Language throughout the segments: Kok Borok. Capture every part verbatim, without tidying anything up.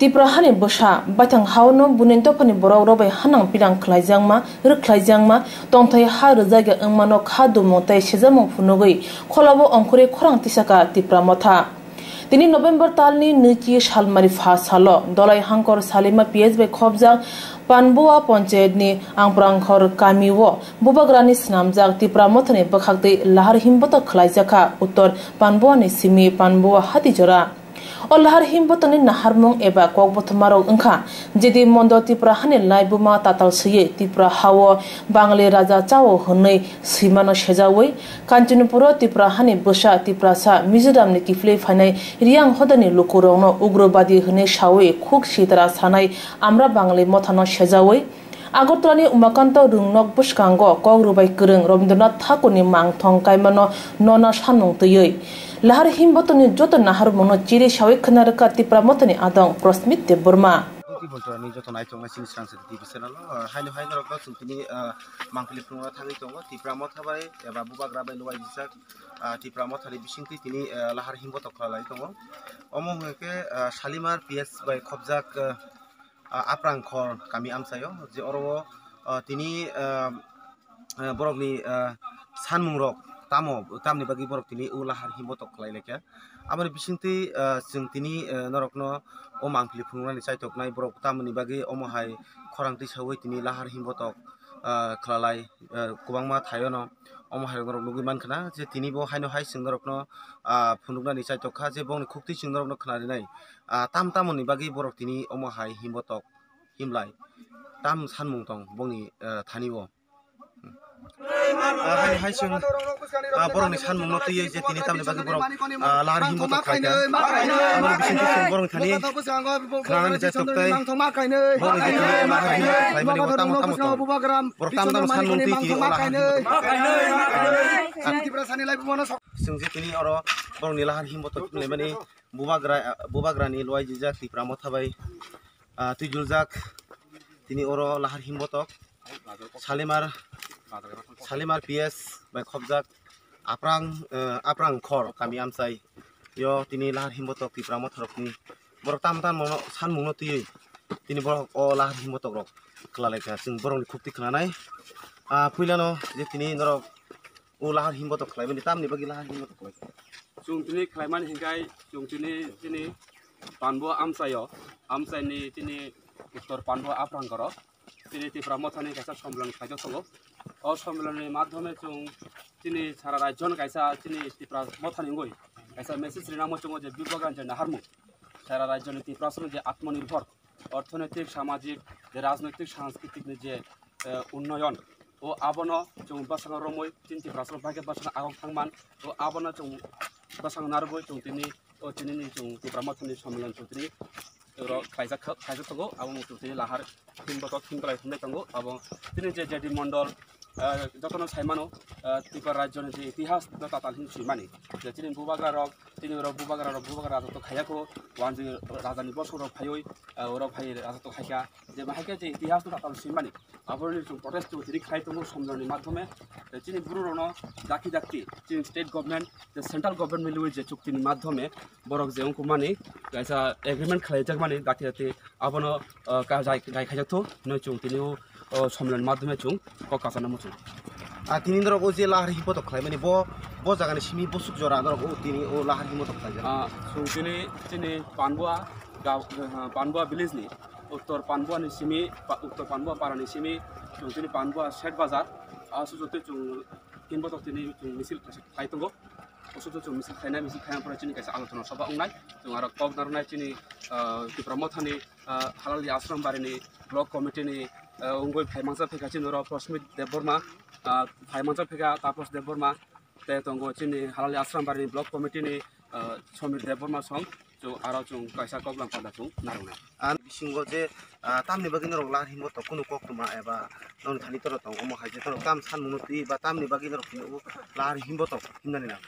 Tipra hani bwsa baithang hao no buini dophani borok rok bai hanang pinang khlaijakma, rwkhlaijakma, tongthai ha rwjakya wngmano kha dumung tei sejamung phunugwi kholabo ongkhorwi khorang tisaka Tipra Motha. Tini November talni nwi ki salmari pha salo Dolai Hangkor Salima P S bai khobjak Panbua Panchayatni Angprangkhor kamio Bubagrani swnamjak Tipra Mothani bwkhaktwi lahar himbotok khlaijakha Uttor Panbuani simi Panbua Hatijora. O lahar himbotorni naharmung eba kokbothomarok wngkha, Jedi Mondol Tipra hani laibuma tatal swiwi Tipra hao Bangali raja chao hwnwi swimano sejawi, Kanchanpuro Tipra hani bwsa Tiprasa Mizoramni kiphilwi phainai Riyang hodani lukurokno ugrobadi hwnwi sawi khuk sitra sanai Amra Bangali mothano sejawi, Agartalani Umakanto Rwngnok bwskango kok rwbai kwrwng Rabindranath Thakurni mangthong kaimano nona sanmung twiwi lahar himbotorni joto naharmungno chiri sawi khna rwkha Tipra Mothani adong Prosmit Debbarma. Tibontrani joto naitoknai chini Srangsati T V channel o, ah, haino hai norokno chwng tini, ah, mangpili phunukna thangwi tongo Tipra Motha bai eba Bubagra bai luai jijak, ah, Tipra Mothani bisingtwi tini, ah, lahar himbotok khlai tongo. Omo hwnkhe, ah, Salimar P S bai khobjak, ah, ah, Aprang Khor kami amchaio, je oro o, ah, tini, ah, ah, borokni, ah, sanmungrok tamo, tamni bagwi borok tini o lahar himbotok khlai laikha. Aboni bisingtwi, ah, chwng tini, ah, norokno o mangpili phunuknani chaitoknai borok tamoni bagwi omo hai khorang twi sawi tini lahar himbotok, ah, khwlalai, ah, kwbangma thaiono omo hai norok nugwi mankha na je tini bo haino hai chwng norokno, ah, phunuknani chaitokha je bongni khuktwi chwng norokno khwnarinai. Ah, tam tamoni bagwi borok tini omo hai himbotok himlai tam sanmung tong bongni, eh, thani o. Ah, hai, hai chwng, ah, borokni sanmungno twiwi je tini tamni bagwi borok, ah, lahar himbotok khlaikha. Aboni bisingtwi chwng borokni thani khwnanani je toktai borokni je tini lahar himbotok khlaimani o tamo tamo tong. Borok tam tamo sanmung twi tini o lahar himbotok khlaikha. Chwng je tini oro borokni lahar himbotok khlaimani Bubagra, Bubagrani luai jijak Tipra Motha bai, ah, twijuljak tini oro lahar himbotok Salimar, Salimar P S bai khobjak Aprang, eh, Aprang Khor kami amchai yo tini lahar himbotok Tipra Motha rokni borok tam tam mono sanmungno twiwi tini borok o lahar himbotok rok khwlalaikha chwng borokni khukti khwnanai. Ah, puilano je tini norok o lahar himbotok khlaimani tamni bagwi lahar himbotok khlai. Chwng tini khlaimani hinkhai chwng tini, tini Panbo amchaio, amchaini tini Uttor Panbo Aprang Khoro tini Tipra Mothani kaisa sommelon khlaijak tongo. O sommelonni madhyome chwng tini sara rajyoni kaisa tini Tipra Mothani wngwi kaisa message rinamo chwngo je Bubagrani je naharmung, sara rajyoni Tiprasano je atmanirbhor orthonoitik, samajik, je rajnoitik, sanskritikni je, eh, unnoyon, o abono chwng bwskango romwi chini Tiprasarok bai khe bwskango agok thangman, o abono chwng bwskango narwgwi chwng tini o tinini chwng Tipra Mothani sommelon chwng tini oro khlaijak kha, khlaijak tongo, abo chwng tini lahar thimbotok thimklai thumlai tongo, abo tini je Jedi Mondol, ah, jotono sai mano, ah, Tripura rajyoni je itihas no tatal hin swi mani. Je chini bubagra rok, chini rok bubagra rok, bubagra raja to khaiya kho, wanjwi raja ni bosong rok phaiwi, ah, oro phai raja to khaikha. Je bahai khe je itihas no tatal swi mani. Abo ni chwng protest chwng tini khai tongo sommelon ni madhyome. Je chini bru rok no dakti dakti, chini state government, je central government milwi je chukti ni madhyome borok je wngkuk mani, kaisa agreement khlai jak mani dakti dakti. Abono, ah, ka jai, jai khaijak thu, hinwi chwng tini o, o, sommelon madhyome chwng kok kasa namo chwng. Ah, tini norok o je lahar himbotok khlaimani bo, bo jagani simi bosuk jora norok o tini o lahar himbotok khlaijak. Ah, chwng tini, tini Panbua ga-, ah, Panbua village ni, Uttor Panbua ni simi, pa-, Uttor Panbua para ni simi, chwng tini Panbua Shet Bazar, ah, sujote chwng himbotok tini chwng misil khlai tongo. Oso to chwng misil khainai, misil khaina pore chini kaisa alochona sabha wngnai. Chwng aro kok narwknai chini, ah, Tipra Mothani, ah, Halali Ashram Barini block committee ni, ah, wngwi phai mangsa phaikha chini oro Prosmit Debbarma, ah, phai mangsa phaikha Tapos Debbarma, tei tongo chini Halali Ashram Barini block committee ni, ah, Somir Debbarma song. Chwng aro chwng kaisa koklam panda chwng narwknai. Ani bisingo je, ah, tamni bagwi norok lahar himbotok kunu koktwma eba noni thani toro tong omo hai je norok tam sanmungno twi ba tamni bagwi norok tini o lahar himbotok himnani nang.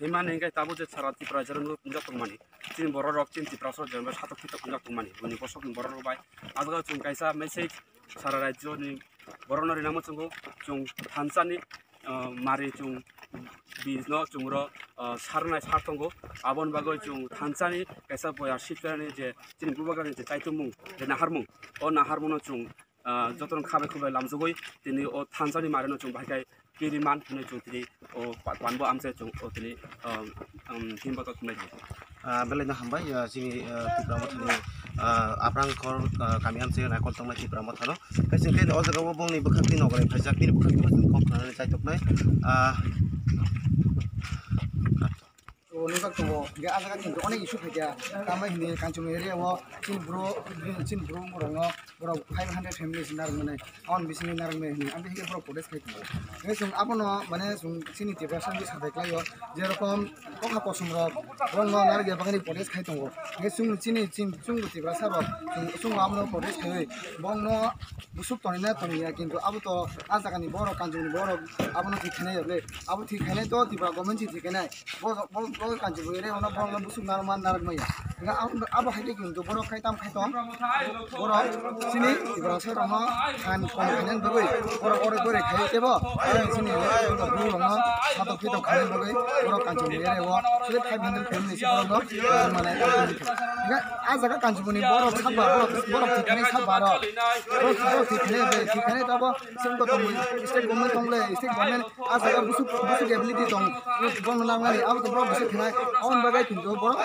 Himani hinkhe tabuk je sara Tripura rajyo nwng wngjak tongmani. Chini borok rok chini Tiprasa rok je satok phitok wngjak tongmani. Boni bosokni borok rok bai. Aboni chwng kaisa message sara rajyoni borokno rinamo chwngo chwng thansani, ah, mari chwng bini no chwng oro, ah, sarnai sar tongo. Aboni bagwi chwng thansa ni kaisa boya sitrani je chini bubagra ni je kaitor mung, je naharmung, o naharmung no chwng, ah, jotono khabai khubai lamjagwi tini o thansa ni mari no chwng bahai khe kiri man hinwi chwng tini o pa-, panbo amchai chwng o tini, um, um, himba tok himlai di. Ah, belai no hambai, ah, chini, ah, Tipra Motha ni, ah, Aprang khor, ah, kami amchai naikol tongnai Tipra Motha no. Kaisa khe o jaga o bongni bwkhak ni nokrai phaijak, bini bwkhak ni bwswk kok khwnani chaitok nai. Ah, O nukjak tongo, hingke ah jaga kintu onek issue phaikha, tamo hini Kanchanpur area o chini bro, chini bro borokno borok five hundred families narwkmani, aboni bisingo narwkmani hini, amtwi hingke borok protest khai tongo. Hingke chwng abono mane chwng chini Tiprasa wngwi sadai klaio, jerokom kokha kosom rok borokno narwkya bagwi protest khai tongo. Hingke chwng chini, chini, chwngbo Tiprasa rok chwng, chwngbo abono protest khaiwi borokno bwswk tonina toniya, kintu abo to ah jagani borok, Kanchanpurni borok abono thik khainai ya ble, abo thik khainai to Tripura government si thik khainai. Bo, bo, bo Kanchanpur area ono borokno bwswk narwkma narwkmaya. Hingke abo, abo hai khe kintu borok khai tam khai tong. Borok chini Tiprasa rokno phan kom khainani bagwi borok ore gore khai tebo. Ore chini bwrwi rokno satok pitok khainani bagwi borok Kanchanpur area o sile five hundred family si borokno, eh, mane, hingke ah jaga Kanchanpurni borok saba, borok, borok thik khainai saba rok. Borok, borok thik khainai, thik khainai to abo state government tong le, state government ah jaga busuk, busuk ability tong, bono nangnani, abo to borok busuk khenai, aboni bagwi kintu borok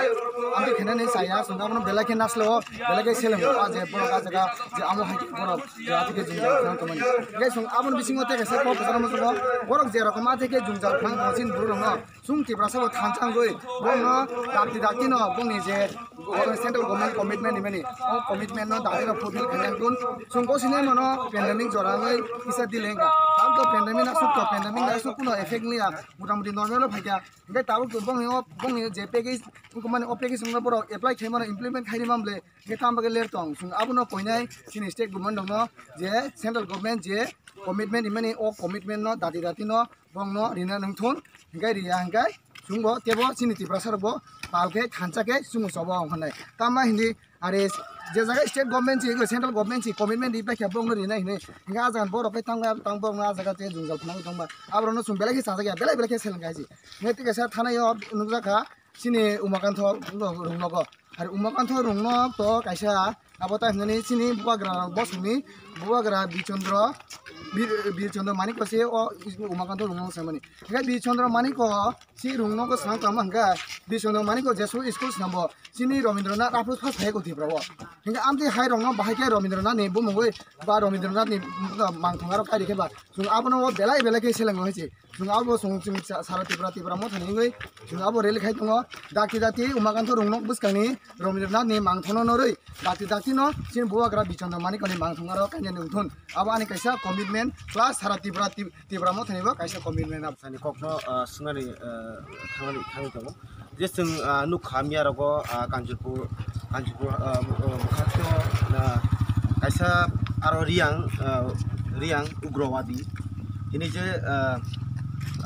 amtwi khenani chaya, chwng abono belai khe nasle o, belai khe selengo, ah je borok ah jaga je amo hai borok je abo khe jwngjal khwnang tongmani. Hingke chwng aboni bisingo tei kaisa kok kwcharo muchungo, borok je rokom ah theke jwngjal khwnang tongma chini borok rokno, chwng Tiprasa bo thansa wngwi, bono dakti dakti no, boni je o central government commitment ni mani, o commitment no dagwi no fulfill khaina tun. Chwng bo sinai mano pandemic jora wngwi kisa delay wngkha. Tam to pandemic na suk to, pandemic na suk kuno effect liya, motamoti normal o phaikha. Hingke tabuk to bongni o, bongni je package, wngkha mani o package wngkha borok apply khai mano, implement khai rima bole, hingke tam bagwi ler tong. Chwng abono koinai chini state government rokno je central government je commitment rimani o commitment no dati dati no bongno rina nangthun, hingke riya hingke chwngbo tebo chini Tiprasa rokbo pal khe thansa khe chwngno chobo ang hwnai. Tamo hindi are je jaga state government si, central government si commitment ri paikha bongno rina hinwi. Hingke ah jaga borok khe tang, tang bongno ah jaga te jwngjal khwnagwi tongba. Aborokno chwng belai khe chajak ya, belai belai khe seleng kha si. Hingke tei kaisa thanai o nukjak kha chini Umakantho rungnogo. Hari Umakantho rungno to kaisa abo tai hwnani chini bubagra rok bosongni bubagra Birchandra, Bir, Birchandra Manik se o Umakantho rungno samani. Hingke Birchandra Manik o si rungno ko sang tamo hingke Birchandra Manik o jesu school sambo chini Rabindranath aphuru first hai ko Tripura o. Hingke amtwi hai rokno bahai khe Rabindranath ni bumungwi ba Rabindranath ni mangthang aro kai rikhe ba chwng abono o belai belai khe selengo hai se. Chwng abo chwng, chwng sa-, sara Tripura, Tipra Motha ni wngwi chwng abo rally khai tongo. Dakti dakti Umakantho rungno bwskangni Rabindranath ni mangthangno norwi dakti dakti no chini bubagra Birchandra Manik ni mangthang aro kainani wngthun. Abo ani kaisa commitment plus sara Tripura, Tip-, Tipra Motha ni bo kaisa commitment abo. Sani kokno, ah, swngnani, ah, thangani, thangwi tongo. Je chwng, ah, nukha miya rogo, ah, Kanchanpur, Kanchanpur, ah, ah, bwkhaktwi, ah, kaisa aro Riyang, ah, Riyang ugrowadi hinwi je, ah,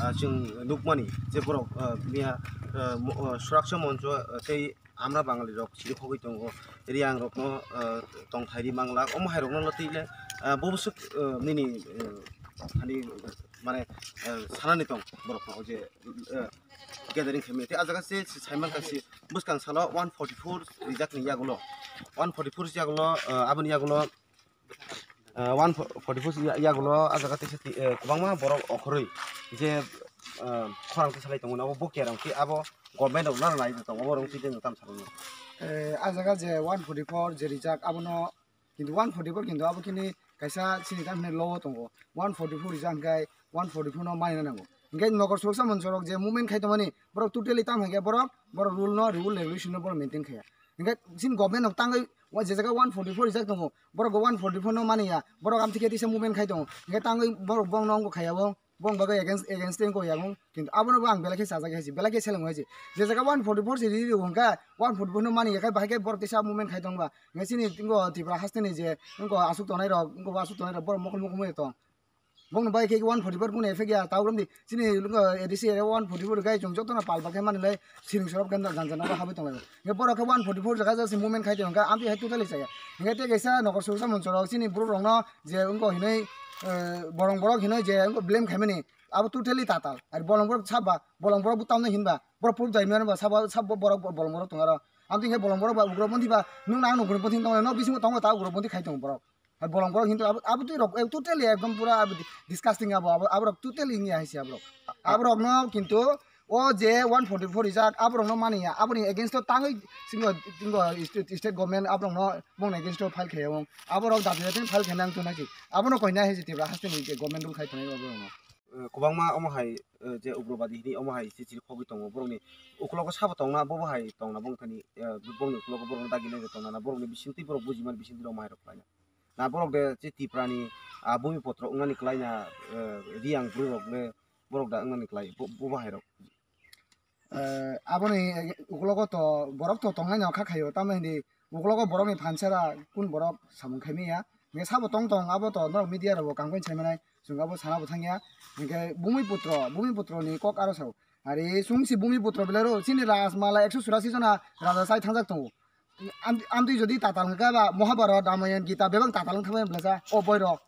ah, chwng nukmani je borok, ah, miya, ah, mo-, ah, Suraksha Moncho, ah, tei Amra Bangali rok chirikhogwi tongo, Riyang rokno, ah, tongthai ri manglak, omo hai rokno twi le, ah, bo bwswk, ah, nini, ah, thani mane, ah, sanani tong borok no je, ah, gathering khaimani. Tei ah jaga se, se saimankha se bwskang salo one forty four rijak ni yagulo, one forty four yagulo, ah, aboni yagulo, ah, one forty four ya-, yagulo ah jaga teisa ti-, ah, kwbangma borok okhorwi je, ah, khorang tisalai tongmani abo bo kerang khe abo government rok nang nai tongo, abo rong twi tam salai. Eh, ah jaga je one forty four je rijak abono Kintu one forty four kintu abo kini kaisa chini tamo hinwi law o tongo. One forty four rijak hwnkhe one forty four no manina nango. Hwnkhe nokol sukroksa monchorok je movement khai tongmani, borok totally tamo hinkhe borok, borok rule no, rule regulation no borok maintain khaiya. Hwnkhe chini government no tangwi o je jaga one forty four rijak tongo, borok bo one forty four no maniya, borok amtwi khe tisa movement khai tongo. Hwnkhe tangwi borok bongno wngbo khaiya bo. Bong bagwi against, against tei wngkha yang, kintu abono bo ang belai khe chajak hai se, belai khe seleng hai se. Je jaga one forty four se riri wngkha, one forty four no mani yakhai bahai khe borok teisa movement khai tongba. Nge chini tingko Tripura haste ni je wngkha asuk tongnai rok, wngkha asuk tongnai rok borok mokol mokol wngya tong. Bongno bai khe one forty four boni effect ya, ta urom di chini wngkha A D C area one forty four gai chwng joto no pal pal khe mani lai siring sorok ganda ganja no habwi tonglai. Nge borok khe one forty four jaga jaga se movement khai tongkha, amtwi hai totally chaya. Nge tei kaisa nokol suksa monchorok chini borok rok no je wngkha hinui, eh, borong borok hinui je wngkha blame khaimani, Abo totally tatal. Ari bolong borok saba, bolong borok bo tamno hinba, borok proof dai mano ba saba, sabo borok bolong borok tongaro. Amtwi khe bolong borok ba ugroponthi ba, nwng nang ugroponthi tongno, no bisingo tongo ta ugroponthi khai tongo borok. Hai bolong borok hintu abo, abo twi rok, eh, totally ekdom pura abo di-, disgusting abo, abo, abo rok totally wngya hai se abo rok. Abo rok no kintu o je one forty four rijak, abo rok no mani ya, abo ni against o tangwi singo, singo state, state government abo rok no bong ni against o file khe ya wng. Abo rok dabi dabi file khe nang tongnai se. Abo no koi nai hai se Tripura haste ni je government rule khai tongnai abo rok no. Eh, kwbangma omo hai, eh, je ugrobadi hini omo hai se chiri khogwi tongo. Borok ni ukulogo sabo tongna, bobo hai tongna, bong thani, eh, bong ni ukulogo borok no dagi nai tongna, borok ni bisingtwi borok bujiman bisingtwi rok omo hai rok khlai na. Na borok de je Tripura ni, ah, bumi potro wngmani kwlai na, eh, Riyang bwrwi rok le borok da wngmani kwlai bo, bo bahai rok. Eh, aboni ukologo to borok to tongnai no kha khaio, tamo hindi ukologo borok ni phansa da kun borok samung khai manya. Nge sabo tong tong abo to norok media rok bo kangkoi sai manai, chwng abo sana bo thangya. Hingke bumi putro, bumi putro ni kok aro sao. Ari sung si bumi putro belai ro, chini Rajmala ekso churasi jona raja sai thangjak tongo. Am-, amtwi jodi tatal hwnkha ba Mahabharat, Ramayan, Gita bebak tatal wngkha bai belasa o boirok.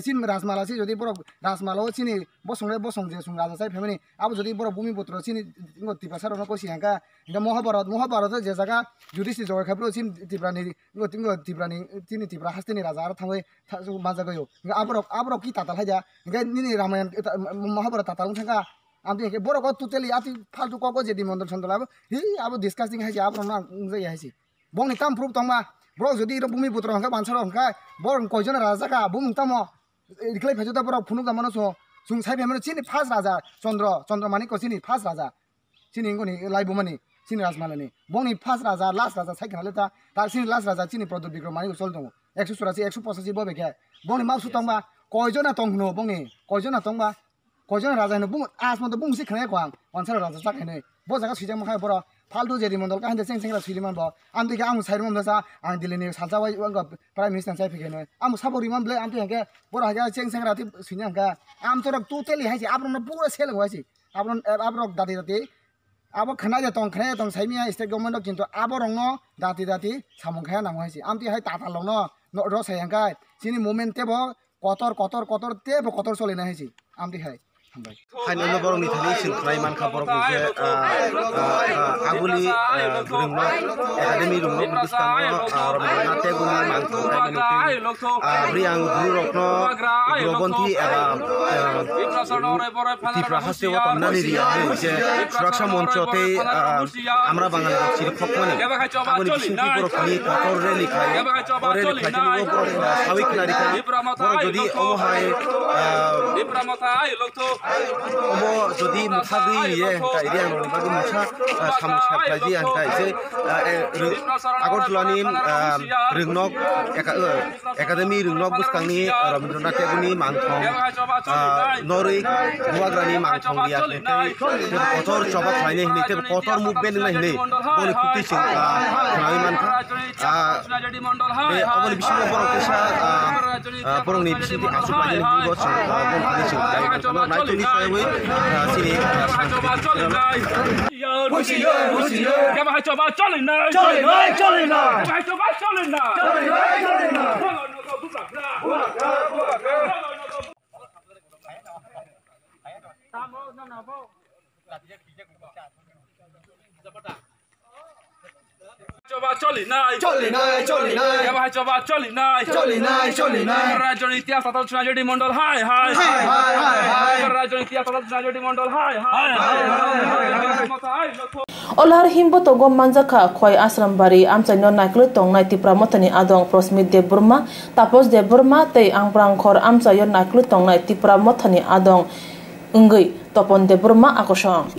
Chini Rajmala se jodi borok Rajmala o chini bosong le bosong je chwng raja chai phaimani, abo jodi borok bumi putro chini ingo Tiprasa rokno kosi hangkha, hingkhe Mahabharat, Mahabharat o je jaga Yudhishthir jogai khaphuru chini Tiprani, ingo, ingo Tiprani, chini Tipra hasteni raja aro thangwi tha-, manjagwi o. Hingkhe aborok, aborok ki tatal haida, hingkhe nini Ramayan, ta-, Mahabharat tatal wng thangkha, amtwi hingkhe borok o totally atwi faltu kok o je di mondol sondol abo, hi abo disgusting hai se, aborokno ang wngjaya hai se. Bongni tam proof tongma? Borok jodi iro bumi putro hwnka, mansa rok hwnka, borok koijon raja ka, bumung tamo? Riklai phaijo ta borok phunuk da mano so. Chwng sai phaimano chini first raja Chandra, Chandra Manik ko chini first raja. Chini ingoni laibumani, chini Rajmalani. Bongni first raja, last raja sai khna le ta. Ta chini last raja chini Pradyot Bikram Manik ko chol tongo. Ekso churasi, ekso pochashi bo bekhe. Bongni mapsu tongma? Koijona tong hwno bongni? Koijona tongma? Koijon raja hino bung asma to bung si khna ko ang. Wansara raja chak hino. Bo jaga swijak makhai boro. Faltu jedi mondol ka hinde cheng cheng ra swijak man bo. Ang dikhe ang sai rwmsa ang Delhi ni salsa wai wang Prime Minister sai phikhe no. Ang sabo riman ble ang to hingke boro hake cheng cheng ra ti swijak ka. Am to rok totally hai si abrok no pura sel hai si. Abrok abrok dati dati. Abo khna de tong khna de tong sai miya state government rok kintu aborok no dati dati samung khaya nang hai si. Am ti hai tatal rok no ro sai hangkai. Chini movement tebo kotor, kotor, kotor, tebo kotor choli nai hai si. Amtwi hai. Hambai. Haino no borok ni thani sing khlai mankha borok ni je, ah, ah, ah, aguli, ah, rwngma academy rwngma bwskango, ah, Rabindranath Tagore ni mangthang khaimani tei, ah, Riyang bru rokno ugrogonthi eba, ah, Tipra haste o tongnani riya hai je Suraksa Moncho tei, ah, Amra Bangali rok chiri khokmani. Aboni bisingtwi borok thani kotor rally khai. O rally khlaitani o borok sawi khnarikha. Borok jodi omo hai, ah, omo jodi mwthagwi riye hwnkha, iriya rokni bagwi mungsa, ah, samung sa khlai di hwnkha, je, ah, eh, Agartala ni, ah, Rwngnok eka-, eh, Academy Rwngnok bwskangni Rabindranath Tagore ni mangthong, ah, norwi Bubagrani mangthong riya hwnwi tei kotor choba khlainai hwnwi tei kotor movement wngnai hwnwi boni khuktwi chwng, ah, khnaui mankha. Ah, tei oboni bisingo borok teisa, ah, ah, borokni bisingtwi achuk lainani hwnwi bo chwng, ah, boni thani chwng khlai mankha. Naitugwi khaiwi, ah, chini, ah, Keba hai choba choli nai. Choli nai, choli nai. Keba hai choba choli nai. Choli nai, choli nai. Choli nai, choli nai. Choba choli nai. Choli nai, choli nai. Keba hai choba choli nai. Choli nai, choli nai. Rajoni tia satal chuna jodi mondol hai, hai. Hai, hai, hai, hai. Rajoni tia satal chuna jodi mondol hai, hai. Hai, hai, hai, hai. Olhar himbo togo manjakha khoi Asrambari amchaino naikolwi tongnai Tipra Mothani adong Prosmit Debbarma, Tapos Debbarma tei Amprangkhor amchaio naikolwi tongnai Tipra Mothani adong wngwi Topon Debbarma akosong.